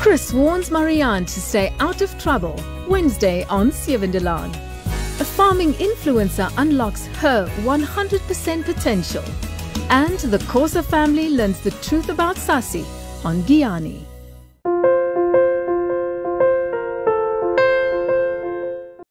Chris warns Marianne to stay out of trouble, Wednesday on Sewende Laan. A farming influencer unlocks her 100% potential. And the Khoza family learns the truth about Sassi on Giyani.